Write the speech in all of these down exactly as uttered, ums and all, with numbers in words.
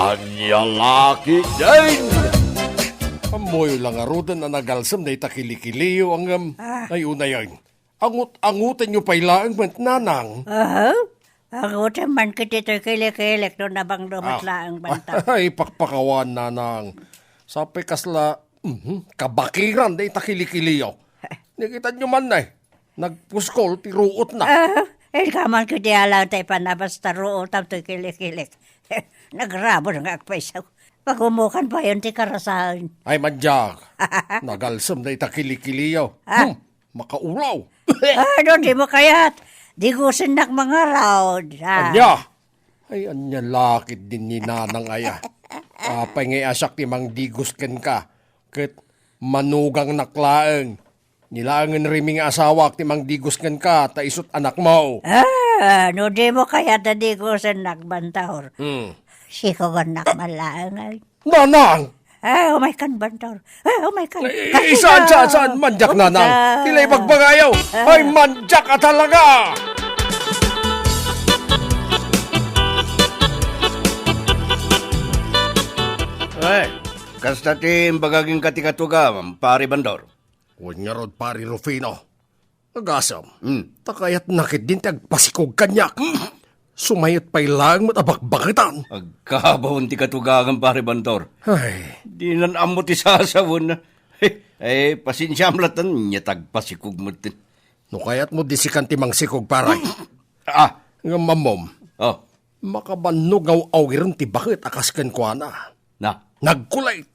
Ania la ketdin? Ammoyo la ngaruden a nagalsem dayta kilikiliyo, ngem, Ah. ay, unayen. Angut-angutenyo pay laeng met, nanang. Aha. Angutem man ketdi toy kilikilik no nabanglo met Ah. laeng, Bantog. Ay, pakpakawan, nanang. Sapay kasla, mhm, kabakiran dayta kilikiliyo. Nakitanyo man, eh. Nagpuskol ti ruotna. Ah, inka man ketdi a laeng ta ipanabas ta ruotam toy kilikilik. Nagrabon nga agpayso. Pagumukan payen ti karasaen. Ay, mandiak. Nagalsem dayta kilikiliyo. Ah. Hmm, makaulaw. Ano, dimo kayat? Digusennak ngarud. Ah. Ania? Ay, ania la ketdin ni nanang aya. Apay nga iasyak ti mangdigos kenka? Ket manugangnak laeng. Ni laengen Remy nga asawak ti mangdigos kenka, ta isut' anakmo. Ah, no dimo kayat a digosennak, Bantog. Hmm. Sikugannak man laeng, ay. Nanang! Ah, umaykan, Bantog. Ah, umaykan. Ay, saan, saan, saan? Mandiak, Nanang. Ti la ibagbagayo. Ah. Ay, mandiak a talaga! Ay, kasta ti imbaga kenka ti katugawam, Pari Bandor. Wen ngarud, Pari Rufino. Agasem. Hmm. Ta kayatna ketdin ti agpasikog kaniak. Sumayat pay laeng met a bakbaketan. Agkabaon ti katugawam, Pari Bandor. Ay. Dinan ammo ti sasawen. Eh, pasensiam latta, nia ti agpasikog met. No kayatmo, disikan ti mangsikog, pare. Ah. Ngem ammom. Oh. Makabannog nga aw-awiren ti baket a kas kenkuana. Na? Nagkulit.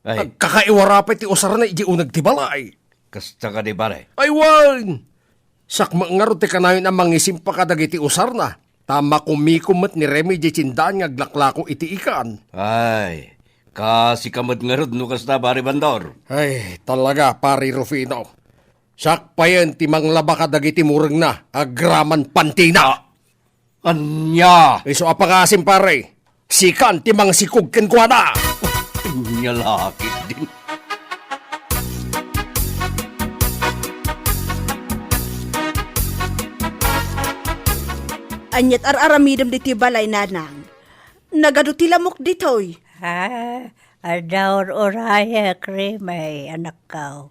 Ay. Agkakaiwara pay ti usarna idiay uneg ti balay. Kasta kadi, pare? Ay, wen! Sakmek ngarud ti kanayon a mangisimpa kadagiti usarna, ta makumikom met ni Remy idiay tiendaan nga aglaklako iti ikan. Ay, kasika met ngarud no kasta, Pare Bandor. Ay, talaga, Pare Rufino. Siak payen ti manglaba kadagiti murengna, agraman pantina. Ah, Ania? Isu a pangasim, pare. Sikan ti mangsikog kenkuana. Ania la ketdin? Ania ti ar-aramidem ditoy balay, Nanang? Nagadu ti lamok ditoy. Ah, adda ur-urayek, Remy, anakko.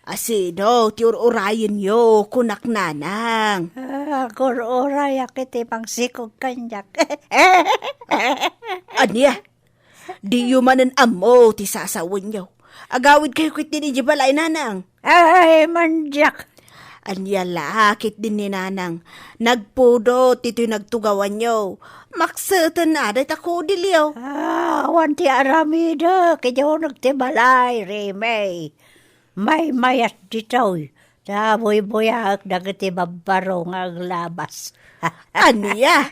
Asino ti ur-urayenyo, kunak, Nanang? Ah, ur-urayak iti mangsikog kaniak. Ania? Diyo manen ammo ti sasawenyo. Agawidkayo ketdin idiay balay, Nanang. Ay, mandiak. Ania la ketdin ni Nanang? Nagpudot ditoy nagtugawanyo. Makseten a dayta kudilyo. Ah, awan ti aramidek idiay uneg ti balay, Remy. Maymayat ditoy, ta buybuyaek dagiti babbaro nga aglabas. Ania?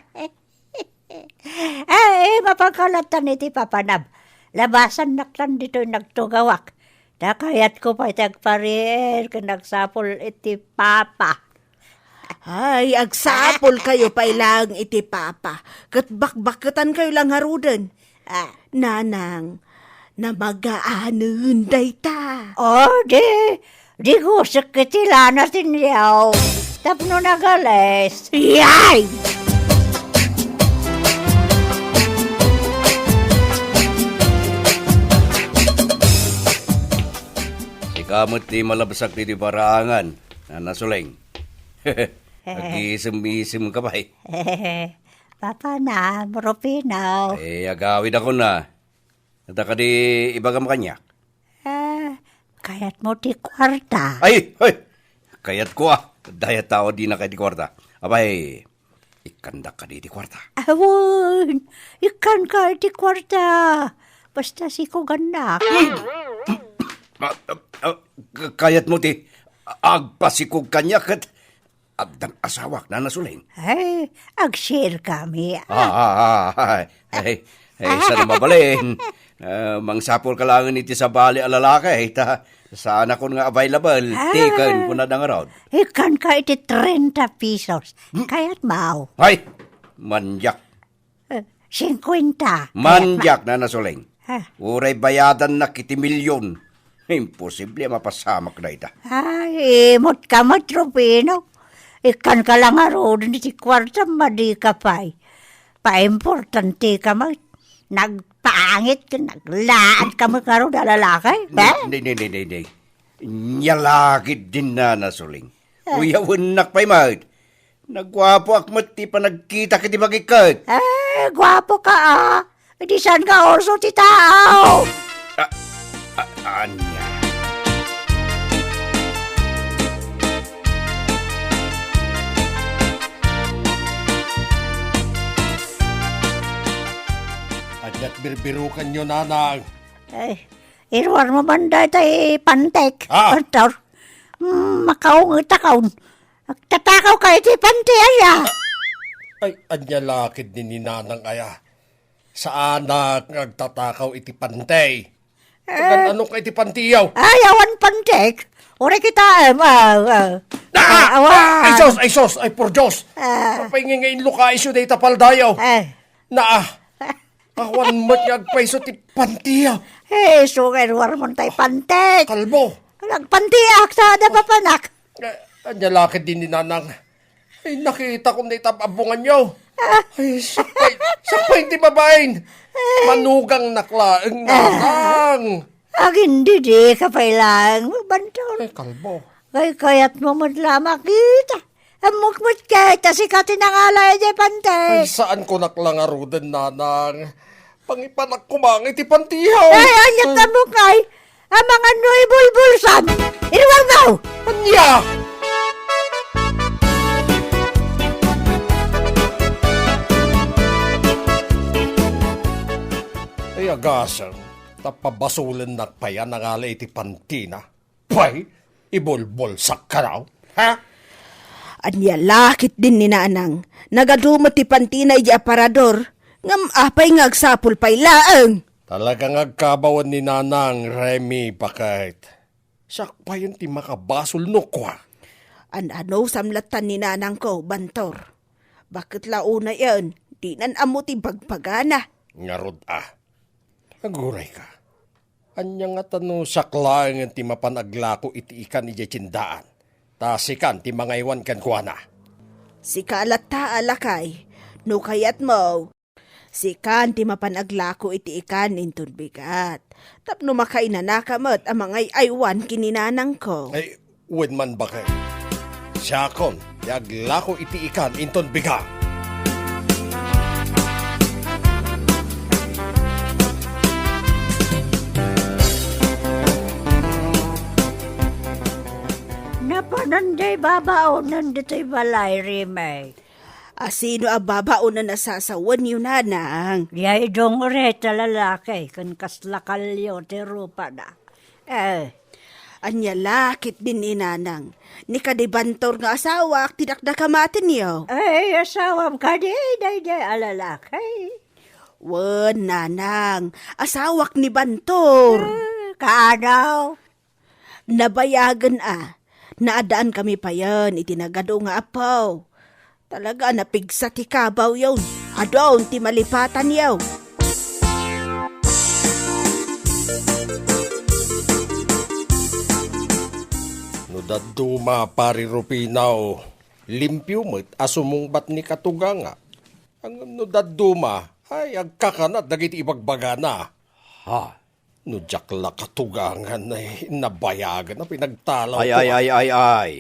Ay, mapanka lattan iti papanam. Labasannak tan ditoy nagtugawak. Ta kayatko pay ti agpariir ken agsapul iti Papa. Ay, agsapulkayo pay laeng iti Papa, ket bakbaketankayo la ngaruden. Ah. Nanang, namagaanen dayta. O, di, digusek iti lana ti niaw tapno nagales. Yay! Sika met ti malabsak ditoy paraangan, Nana Suleng. Agisem-isemka pay. Papanam, Rufino. Eh, agawidakon a. Adda kadi ibagam kaniak? Ah, kayatmo ti kuarta? Ay, ay! Kayatko a. Dayta a dinaka iti kuarta. Apay, ikkandak kadi iti kuarta? Awan, ikkanka iti kuarta. Basta sikugannak. Ah, ah, ah, k-, kayatmo ti agpasikog kaniak ket addan asawak, Nana Suleng? Ay, ag-share kami. Ah, ah, ah, ay, ay, ay, saan mabalin? Ah, mangsapulka laengen iti sabali a lalaki, ta saanakon nga available. Ah. Ti ken kunada ngarud. Ikkanka iti trenta pesos. Hmm? Kayatmo? Ay, mandiak. Eh, singkuenta. Mandiak, Nana Suleng. Ah. Uray bayadannak iti milyon. Imposible a mapasamak dayta. Ay, imutka met, Rufino. Ikkanka la ngaruden iti kuarta, madika pay. Paimportantika met. Nagpangit ken naglaat ka met ngarud a lalaki, eh? Nay, nay, nay, nay, nay. Nia la ketdin, Nana Suling. Eh. Uyawennak pay met. Naguapoak met ti panagkitak iti bagik ket. Eh, guapo ka, ah. Idi saan nga uso ti tao? Ah, ah, ania? Adiat birbirukanyo, Nanang. Ay, iruar mo man dayta i pantek, Ah! Pastor. Mm, makaunget akon. Agtatakaw ka iti panti, aya? Ay, ania la ketdin ni Nanang, aya? Saanak nga agtatakaw iti panti. Eh. Agan-ano ka iti pantiyaw? Ay, awan pantek. Uray kita, em, ah, ah. Ah! Ah, awan. Ay, sus! Ay, sus! Ay, por Dios! Ah. Apay nga, nga inlukaisyo dayta paldayo? Eh. Naa. Awan met nga agpayso ti pantiyaw. Eh, isu nga iruar mo tay pantek. Kalbo. Nagpantiak, sa ada papanak. Eh, ania la ketdin ni Nanang? Ay, nakitakon dayta abbonganyo. Ah. Ay, sakbay, sakbay ti babain. Ay. Manugangnak laeng, Ah. Nanang. Agindidi ka pay laeng, Bantor. Ay, kalbo. Kaykayat mo met la makita. Ammok met ket, ta sika ti nangala idiay pantek. Ay, saan ko nak la ngaruden, Nanang. Pangipanak koma nga iti pantiyaw. Ay, ania ta mo kay? Amangan no ibulbulsam. Iruar mo! Ania? Ay, agasem, ta pabasolennak pay a nangala iti pantina. Pay, ibulbulsak ka daw, ha? Ania la ketdin ni Nanang? Nagadu met ti pantina idiay aparador. Ngem apay nga agsapul pay laeng? Talaga nga agkabawen ni Nanang, Remy, baket. Siak payen ti makabasol no kua. An-anusam lattan ni Nanangko, Bantor. Baket la unayen, dinan ammo ti bagbagana. Ngarud a. Aguray ka. Ania ngata no siak laengen ti mapan aglako iti ikan idiay tiendaan, ta sikan ti mangaywan kenkuana? Sika latta a lakay, no kayatmo, sikan ti mapan aglako iti ikan inton bigat, tapno makainanaka met a mangay-aywan ken ni Nanangko. Ay, wen man baket. Siakon ti aglako iti ikan inton bigat. Napanan diay babaonen ditoy balay, Remy. A sino a babaonen a sasawenyo, Nanang? Diay dungret a lalaki ken kasla kalio ti rupada. Eh. Ania la ketdin ni Nanang? Ni kadi Bantor nga asawak ti dakdakamatenyo? Ay, asawam kadi daydiay a lalaki? Wen, Nanang, asawak ni Bantor. Ah, kaano? Nabayagen a, naadaan kami payen iti nagadu nga apo. Talaga a napigsa ti kabawyo. Adun ti malipatanyo. No dadduma, Pari Rufino, limpio met a sumungbat ni Katuganga. Ngem no dadduma, ay, agkakanat dagiti ibagbagana. Ha? No diak la katugangan, ay, nabayagen a pinagtalaw Ay, ko. ay, ay, ay, ay.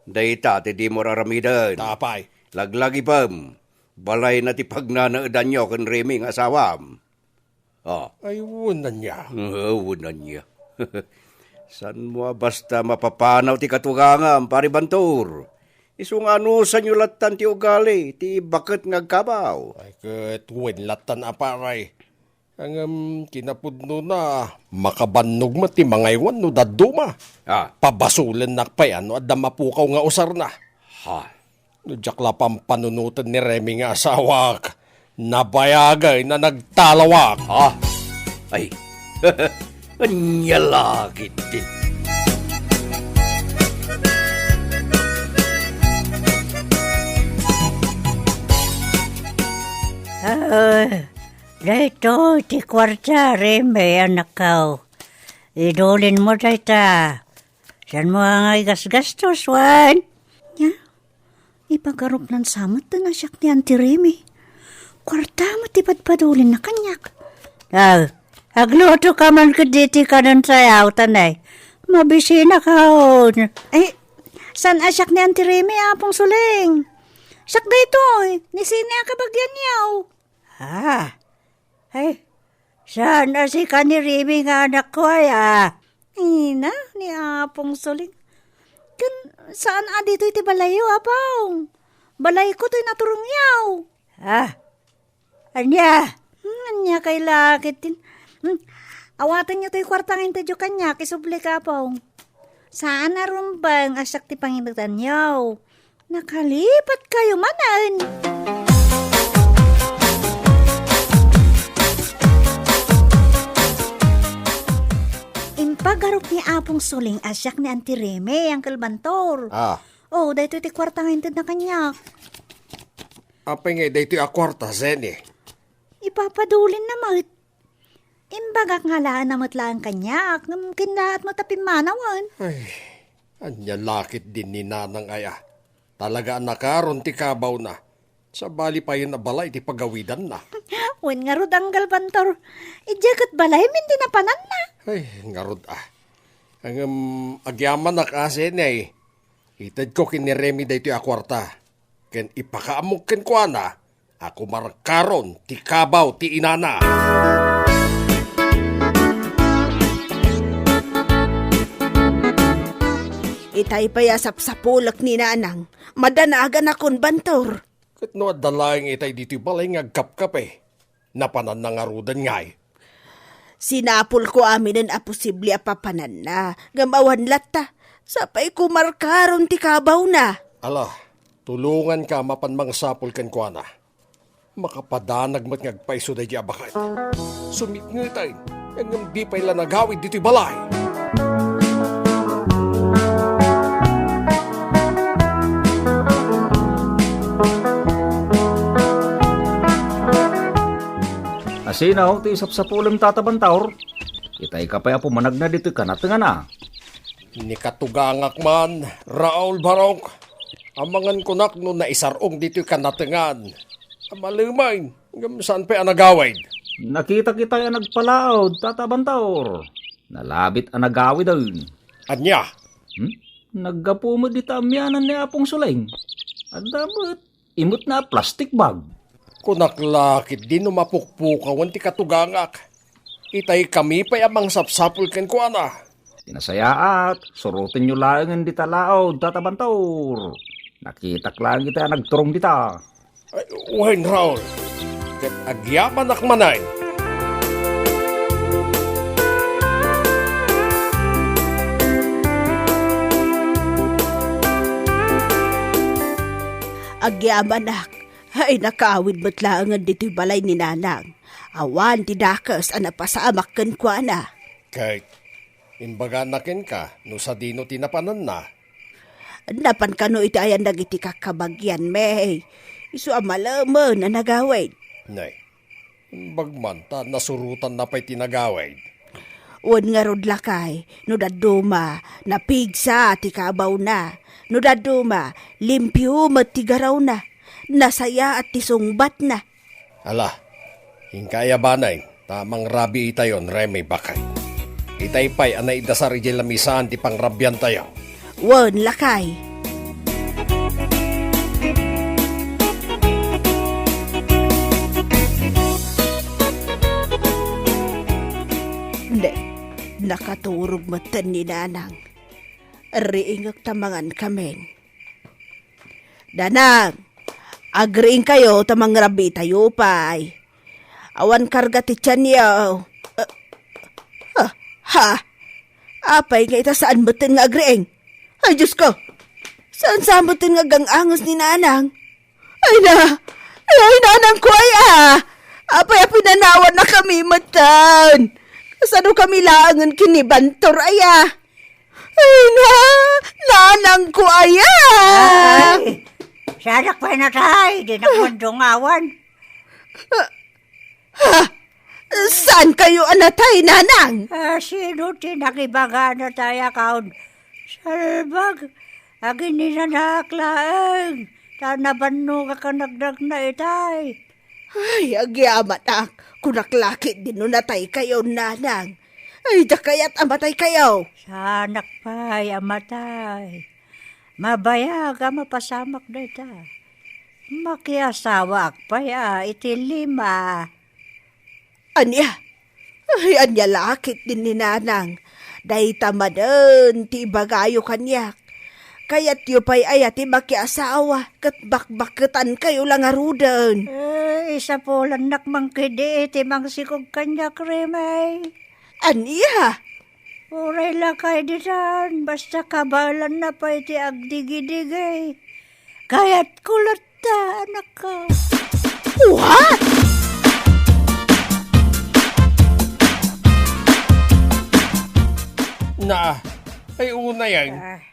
Dayta ti dimo raramiden. Apay? Laglagipem. Balayna ti pagnanaedanyo ken Remy nga asawam. Ah. Ay, wen ania. Ah, wen ania. Saanmo a basta mapapanaw ti katugangam, Pari Bantor? Isu nga anusanyo lattan ti ugali ti baket nga agkabaw. Ay, ket wen lattan a, Pari. Ngem kinapudnona, makabannog met ti mangaywan no dadduma. Ah. Pabasolennak pay a no adda mapukaw nga usarna. Ha? No diak la pampanunoten ni Remy nga asawak, nabayagay a nagtalawak. Ha? Ay, ania la ketdi? Ah, Daytoy ti kuarta, Remy, anakko. Idulin mo dayta. Saan mo nga igasgastos, wen? Nia, ipagarupnan sa met ti nasiak ni Auntie Remy. Kuarta met ti padpadulinna kaniak. Ah, agluto ka man ket ditoy kanen sayaw, tanay. Mabisinak, aw. Ay, saan a siak ni Auntie Remy, Apong Suling? Siak daytoy, ni Sine a kabagianyo. Ah, ay, saan a sika ni Remy nga anakko, aya? Ina, ni Apong Suling. Ken saan a ditoy ti balayyo, Apong? Balayko toy naturongyo. Ah, ania? Hmm, ania kay lakit din? Hmm, awatenyo toy kuarta nga intedyo kaniak, isubli ka, Apong. Saan a rumbeng a siak ti panginutanyo. Nakalipat kayo manen. Impagarup ni Apong Suling a siak ni Auntie Reme, Uncle Bantor. Ah. Oh, daytoy ti kuarta nga intedna kaniak. Apay nga daytoy a kuarta, Zenny? Ipapadulin na met. Imbagak nga alaen a met laeng kaniak, ngem kinlaat met a pimmanawen. Ay, ania lakit din ni Nanang aya. Talaga a nakaron ti kabawna. Sabali payen a balay ti pagawidanna. Wen ngarud, Uncle Bantor, idiay ket balaymi ti napananna. Ay, ngarud a. Ngem agyamanak a, Zenny. Itedko ken ni Remy daytoy a kuarta. Ken ipakaammok kenkuana a kumarkaron ti kabaw ti inana. Itay pay a sapsapulek ni Nanang, madanaganakon, Bantor. Ket no adda laeng itay ditoy balay nga agkapkape, napananna ngaruden ngay? Sinapulko aminen a posible a papananna, ngem awan latta. Sapay kumarkaron ti kabawna. Ala, tulonganka a mapan mangsapul kenkuana. Makapadanag met nga agpayso daydi a baket. Sumitngeten, ngem di pay la nagawid ditoy balay. Asino ti sapsapulem, Tata Bantor? Itay ka pay a pumanagna ditoy kanatengana. Ni katugangak man, Raul Barok, amangan kunak no naisar-ong ditoy kanatengan. Amalemen, ngem saan pay a nagawid? Nakitak itay a nagpalaod, Tata Bantor. Nalabit a nagawiden. Ania? Hmm? Naggapu met dita amianan ni Apong Suleng. Adda met imutna a plastic bag. Kunak la ketdi no mapukpukawen ti katugangak. Itay kami pay a mangsapsapul kenkuana. Ti nasayaat, surotenyo laengen dita laod, Tata Bantor. Nakitak laeng ita a nagturong dita. Ay, wen, Raul. Ket agyamanak manen. Agyamanak. Ay, nakaawid met laengen ditoy balay ni Nanang. Awan ti dakes a napasamak kenkuana. Ket imbagana kenka no sadino ti napananna? Napan kano iti ayan dagiti kakkabagianmi. Isu a malemen a nagawid. Nay, imbag man ta nasurotanna pay ti nagawid. Wen ngarud, lakay, no dadduma, napigsa ti kabawna. No dadduma, limpio met ti garawna. Nasayaat ti sungbatna. Ala, inka aya banen, ta mangrabiitayon, Remy, baket. Itay pay a naidasar idiay lamisaan ti pangrabiantayo. Wen, lakay. Ne, nakaturog metten ni Nanang. Riingek ta mangan kamin. Nanang, agriingkayo ta mangrabiitayo pay. Awan karga ti tianyo. Eh, ha? Ha? Apay nga ita saan metten nga agriing? Ay, Diyos ko! Saan sa metten nga agang-anges ni Nanang? Ay na! Ay, Nanang ko, ay, ah! Apay a pinanawannakami metten? Kasano kami laengen ken ni Bantor, ay, ah? Ay na, Nanang ko aya! Ay, sadak pay natay, di nakmandungawan. Ha? Saan kayo a natay, Nanang? Ah, sino ti nangibaga natay a kaon? Salbag, agininanak laeng, ta nabannogak a nagdagna itay. Ay, agyamanak. Kunak la ketdin no nataykayo, nanang. Ay, da kayat a mataykayo. Saanak pay a matay. Mabayag a mapasamak dayta. Makiasawaak pay a iti lima. Ania? Ay, ania la ketdin ni nanang. Dayta manen ti ibagayo kaniak. Kayatyo pay aya ti makiasawa ket bakbakketankayo la ngaruden? Eh, isapulannak man ketdi iti mangsikog kaniak, Remay. Ania? Uray lakay ditan, basta kabaelanna pay ti agdigidigi. Kayatko latta, anakko. What? Na, ay, unay, ay. Ah.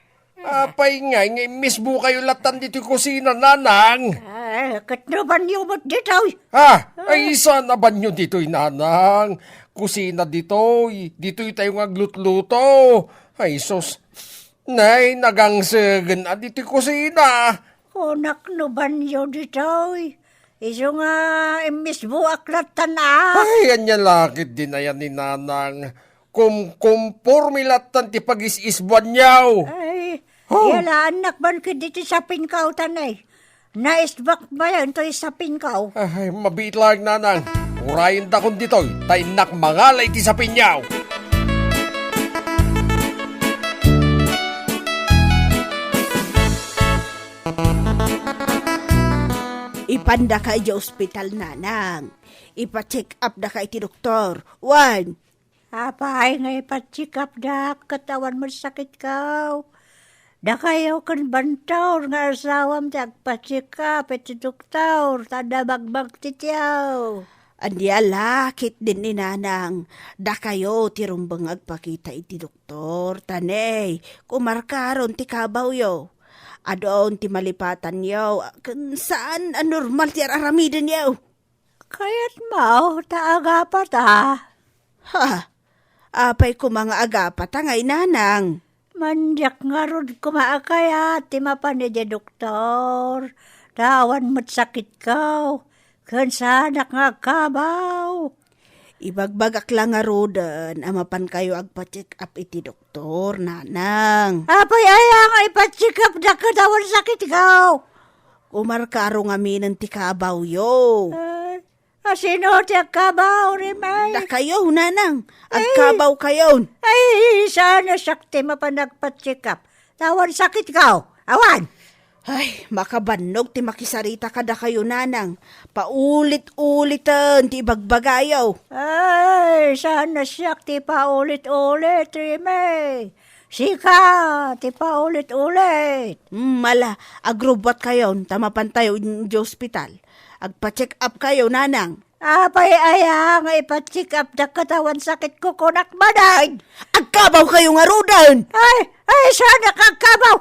Apay ngay nga immisbokayo lattan ditoy kusina, nanang? Ah, ket no banyo met ditoy. Ah, ay, saan a banyo ditoy, nanang? Kusina ditoy. Ditoy tayo nga aglutluto. Ay, sus. Nay, nagangsegen a ditoy kusina. Kunak no banyo ditoy. Isu nga immisboak lattan a. Ay, ania la ketdin aya ni nanang. Kumkumporme lattan ti pagis-isbuanyo. Ay, Oh. Yalaannak man ketdi ti sapinkaw, tanay. Naisbak mayan toy sapinkaw. Ay, mabiit laeng, nanang. Urayendakon ditoy, ta innak mangala iti sapinyo. Ipandaka idiay ospital, nanang. Ipa-check up daka iti doktor. Wen. Apay nga ipa-check-updak ket awan met sakitkaw? Dakayo ken Bantor nga asawam ti agpa-check-up iti doktor, ta adda bagbagtityo. Ania la ketdin ni nanang, dakayo ti rumbeng nga agpakita iti doktor, ta ne, kumarkaron ti kabawyo. Adun ti malipatanyo, ken saan a normal ti ar-aramidenyo. Kayatmo ta agapata? Ha? Apay koma nga agapata ngay, nanang? Mandiak ngarud koma a kayat ti mapan idiay doktor, ta awan met sakitko, ken saanak nga agkabaw. Ibagbagak la ngaruden a mapankayo agpa-check-up iti doktor, nanang. Apay aya nga ipa-check-updak ket awan sakitko? Kumarkaro ngaminen ti kabawyo. Ay, asino ti agkabaw, Rimay? Dakayo, nanang. Ay. Agkabawkayon. Ay, saan a siak ti mapan agpa-check-up? Ta awan sakitko. Awan. Ay, makabannog ti makisarita kadakayo, nanang. Paulit-uliten ti ibagbagayo. Ay, saan a siak ti paulit-ulit, Rimay. Sika ti paulit-ulit. Hmm, ala, agrubbuatkayon, ta mapantayo idiay ospital. Agpa-check-upkayo, nanang. Apay aya nga ipa-check-updak ket awan sakitko, kunak manen? Agkabawkayo ngaruden! Ay, ay, saanak agkabaw?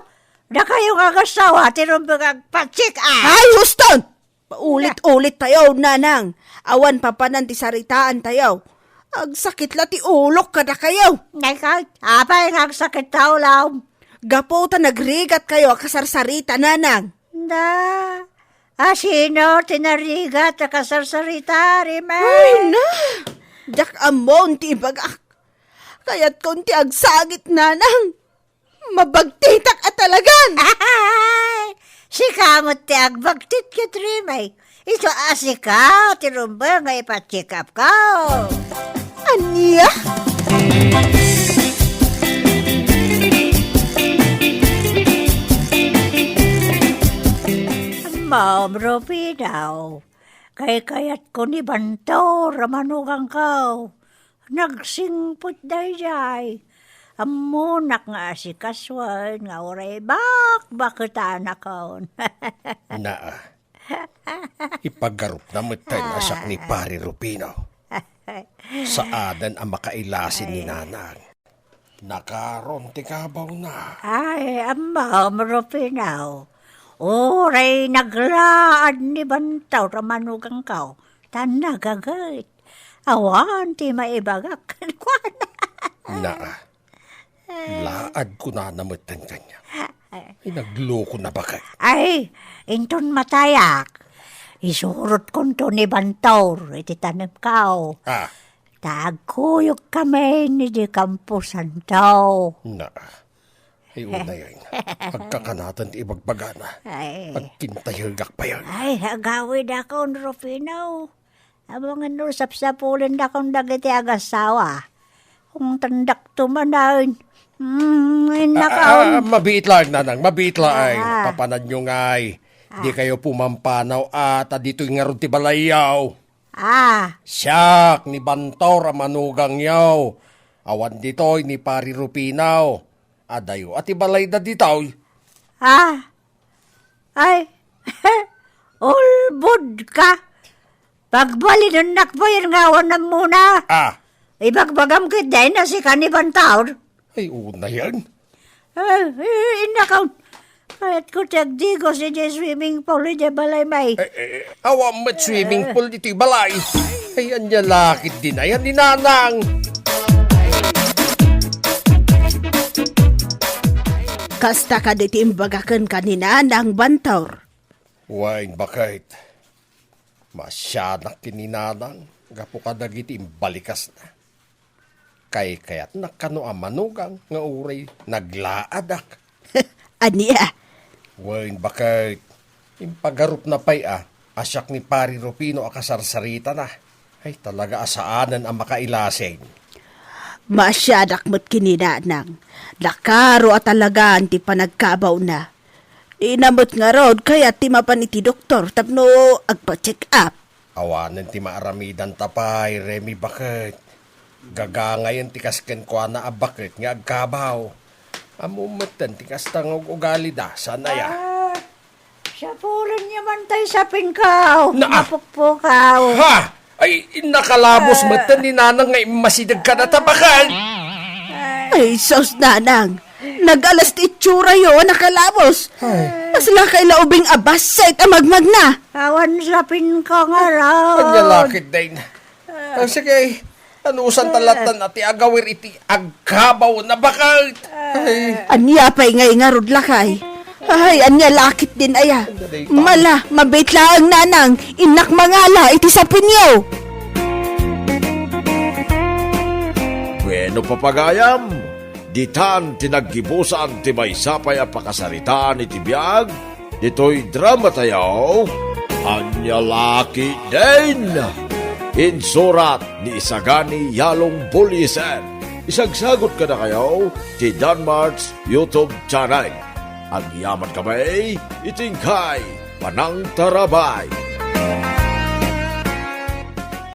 Dakayo nga agasawa ti rumbeng agpa-check-up. Ay, huston! Paulit-ulit tayo, nanang. Awan papanan ti saritaan tayo. Agsakit la ti ulok kadakayo. Nay, kay, apay nga agsakit ta ulom? Gapu ta nagrigat kayo a kasarsarita, nanang. Na, asino ti narigat a kasarsarita, Rimay? Ay, na! Diak ammon ti ibagak. Kayatkon ti agsangit, nanang. Mabagtitak a talagan! Sika met ti agbagtit ket Rimay. Isu a sika ti rumbeng nga ipa-check-upko. Ania? Ma'am Rufino, kaykayatko ni Bantor a manugangko. Nagsingpet daydiay. Ammonak nga asikasoen nga uray bakbaketanakon. Naa. Ipagarupna met tay nasak ni Pari Rufino. Saanen a makailasi ni Nanang. Nakaron ti kabawna. Ay, ammom, Rufino. Uray naglaad ni Bantor a manugangko, ta nagaget. Awan ti maibagak kenkuana. Naa. Laad kunana metten kaniak. Ay, nagloko na bakay. Ay, inton matayak, Isurotkonto ni Bantor iti tanemko. Ah. Ta agkuyogkami ni di kamposanto. Na. Ay, unay, ay. Agkakanaten ti ibagbagana. Ay. Agkintayegak pay, ay. Ay, agawidakon, Rufino. Amangan no sapsapulendakon dagiti agassawa. Kung tandakto manen. Mm, innakon. Ah, ah, mabiit laeng, nanang, mabiit laeng. Ah. Papananyo ngay. Ah. Di kayo pumampanaw, ah, ta ditoy ngarud ti balayyo. Ah. Siak ni Bantor a manugangyo. Awan ditoy ni Pari Rufino. Adayo a ti balayda ditoy. Ah. Ay. Ulbodka. Pagbalinennak pay nga awan ammona. Ah. Ibagbagam ket dayna sika ni Bantor. Ay, unay, ay. Ah, eh, innakon. Kayatko ti agdigos idiay swimming pool idiay balaymi. Eh, eh, awan met swimming pool ditoy balay. Ay, ania la ketdin aya ni nanang. Kasta kadi ti imbaga kenka ni nanang, Bantor? Wen, baket. Maasianak ken ni nanang gapu kadagiti imbalikasna. Kaykayatnak kano a manugang nga uray naglaadak. Ania? Wen, baket. Impagarupna pay a, a siak ni Pari Rufino a kasarsaritana. Ay, talaga a saanen a makailasing. Maasianak met ken ni nanang. Nakaro a talagaan ti panagkabawna. Ina met ngarud, kayat ti mapan iti doktor tapno agpa-check up. Awanen ti maaramidanta pay, Remi, baket. Gagangayen ti kas kenkuana a baket nga agkabaw. Ammom metten ti kasta nga ug-ugalida, saan aya? Ah, sapulenyo man tay sapinkaw, Na, ah. Mapukpukaw. Ha! Ay, nakalabos Ah. metten ni nanang nga immasideg kadata, baket. Ay, sus, nanang. Nag-alas ti itsurayo a nakalabos. Ay. Kasla kay la ubing a bassit a magmagna. Awan sapinkaw ngarud. Ania la ketdin. Ah, sige, anusan ta lattan a ti agawir iti agkabaw na baket. Ay. Ania pay ngay ngarud, lakay? Ay, ania la ketdin aya? Mala, mabiit laeng, nanang, innak mangala iti sapinyo. Bueno, papagayam, ditan ti naggibusan ti maysa pay a pakasaritaan iti biag ditoy dramatayo, Ania la ketdin. Insurat ni Isagani Yalong Bullisen. Isagsagut kadakayo ti Danmart's YouTube channel. Agyamankami iti inkay panangtarabay.